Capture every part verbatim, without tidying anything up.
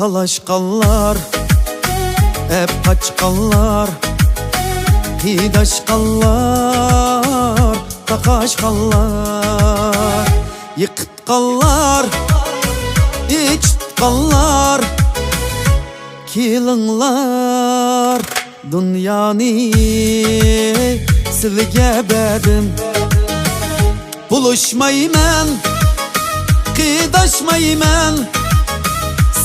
تالاشقانلار، ئەپ قاچقانلار، قىيداشقانلار، تاقاشقانلار، يىقىتقانلار، ئېچىتقانلار، كېلىڭلار، دۇنيانى سىلگە بەردىم. بولۇشمايمەن، قىيداشمايمەن،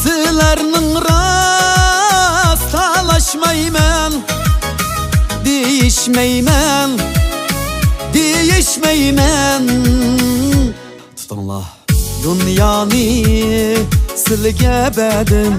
سىلەرنىڭ راست تالاشمايمەن، دېيىشمەيمەن، دېيىشمەيمەن. تۇتۇڭلار. دۇنيانى سىلگە بەردىم.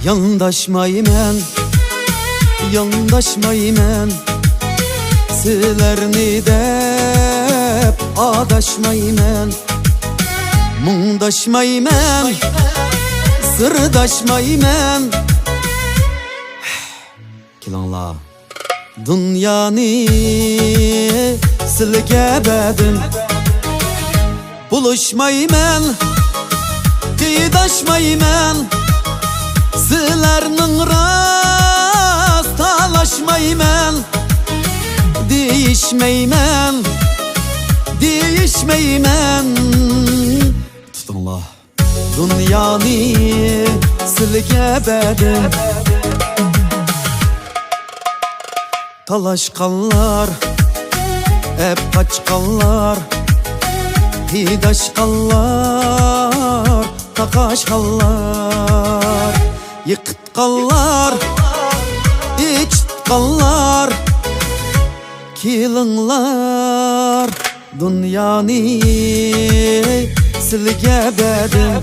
يانداشمايمەن، يانداشمايمەن، سىلەرنى دەپ ئاداشمايمەن، مۇڭداشمايمەن، سىرداشمايمەن. كېلىڭلار. دۇنيانى سىلگە بەردىم. بولۇشمايمەن، قىيداشمايمەن، سىلەرنىڭ راست تالاشمايمەن، دېيىشمەيمەن، دېيىشمەيمەن. تۇتۇڭلار. دۇنيانى سىلگە بەردىم. تالاشقانلار، ئەپ قاچقانلار، قىيداشقانلار، تاقاشقانلار، يىقىتقانلار، ئېچىتقانلار، كېلىڭلار. دۇنيانى سىلگە بەردىم.